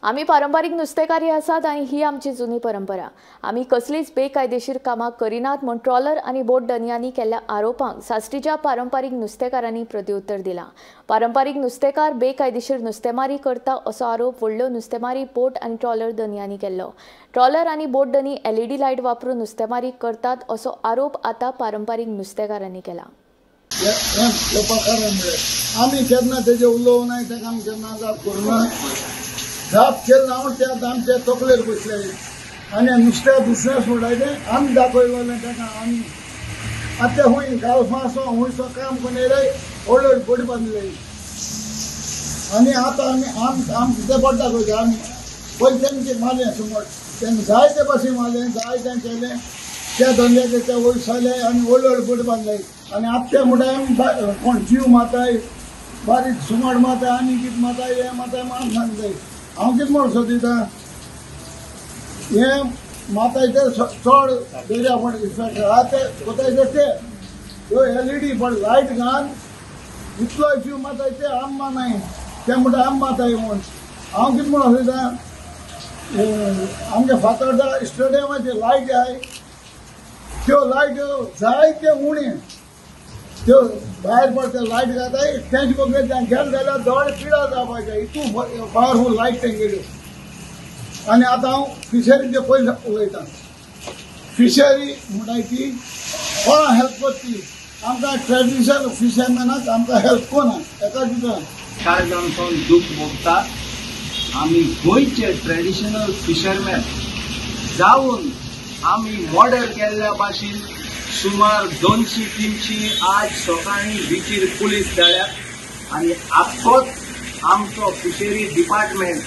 आमी पारंपारीक नुस्तेकारी आसात आनी ही आमची जुनी परंपरा। आमी कसलीच बेकायदेशीर कामां करिनात म्हूण ट्रॉलर आनी बोट धनयांनी केल्ल्या आरोपांक साश्टीच्या पारंपारीक नुस्तेकारांनी प्रत्युत्तर दिलां। पारंपारीक नुस्तेकार बेकायदेशीर नुस्तेमारी करता असो आरोप व्हडल्यो नुस्तेमारी बोट आनी ट्रॉलर धनयांनी केल्लो। ट्रॉलर आनी बोट धनी एलईडी लायट वापरून नुस्तेमारी करतात असो आरोप आतां पारंपारीक नुस्तेकारांनी केला। आमी केन्ना तेजे उलोवनाय, ताका आमी केन्ना जाप करुना। जाप केली ना म्हूण ते आतां आमचे तकलेर बसले आनी नुस्त्या दुसऱ्या सोडाय तें आमी दाखयलें ताका। आमी आतां ते खूंय गाल्फां आसो खूंयसो काम करून येयले, व्हडले व्हडले बोटी बांदले आनी आतां आमी आम ते बोट दाखयता। आमी पयलीं तेंचे मारलें सुंगट, तेंकां जाय ते भाशेन मारलें, जाय तें केलें, त्या धंद्याचे ते वयसाले आनी व्हडले व्हडले बोटी बांदले। आनी आतां ते म्हणटाय आमी कोण जीव मारताय, बारीक सुंगट मारताय आनी कितें मारताय, हें मारताय म्हूण सांगताय। हांव कितें म्हूण सोदिता, हें मारताय ते चड दर्या पड इफेक्ट आहा ते कोताय ते ह्यो एलईडी पड लायट घालून इतलो जीव मारताय ते आम मानाय, ते म्हणटा आम मारताय म्हूण। हांव कितें म्हूण सोदिता, आमच्या फातर्डा स्टेडियमाचे लायट आहाय त्यो लायट जायते उणें, त्यो भायर पडटा लायट घाताय तेंच बगलेन गेले जाल्यार दोळे पिडा जावपाचे, इतू पावरफूल लायट तेंगेल्यो। आनी आतां हांव फिशरीचे पयलीं उलयतां। फिशरी म्हणटाय ती कोणा हेल्प करती, आमकां ट्रेडिशनल फिशरमॅनाक आमकां हेल्प कोना एका दिता। काळजांतून दूख भोगता। आमी गोंयचे ट्रेडिशनल फिशरमॅन जावन आमी मॉडल केल्ल्या भाशेन सुमार 200-300 आज सकाळीं बिचीर पुलीस धाडल्या आनी आख्खोच आमचो फिशरी डिपार्टमेंट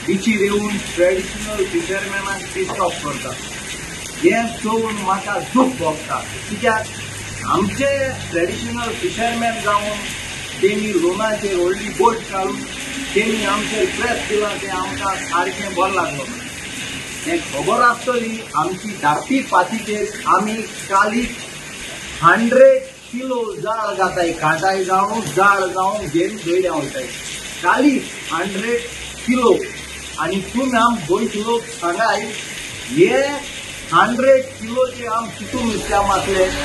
बिचीर येवन ट्रेडिशनल फिशरमॅनाक डिस्टर्ब करता। हें चोवन म्हाका दूख भोगता, कित्याक आमचे ट्रेडिशनल फिशरमॅन जावन तेणी लोनाचेर व्हडली बोट काडून तेणी आमचेर प्रेस दिलां, तें आमकां सारकें बरें लागलो ना। हें खबर आसतली आमची धाकटी पातीचेर आमी कालीक 100 किलो जाळ घाताय, कांटाय जावं जाळ जावं घेवन दर्या वयताय, कालीक 100 किलो। आनी तुमी आम गोंयचे लोक सांगाय, हे 100 किलोचे आम कितू नुस्त्या मारले।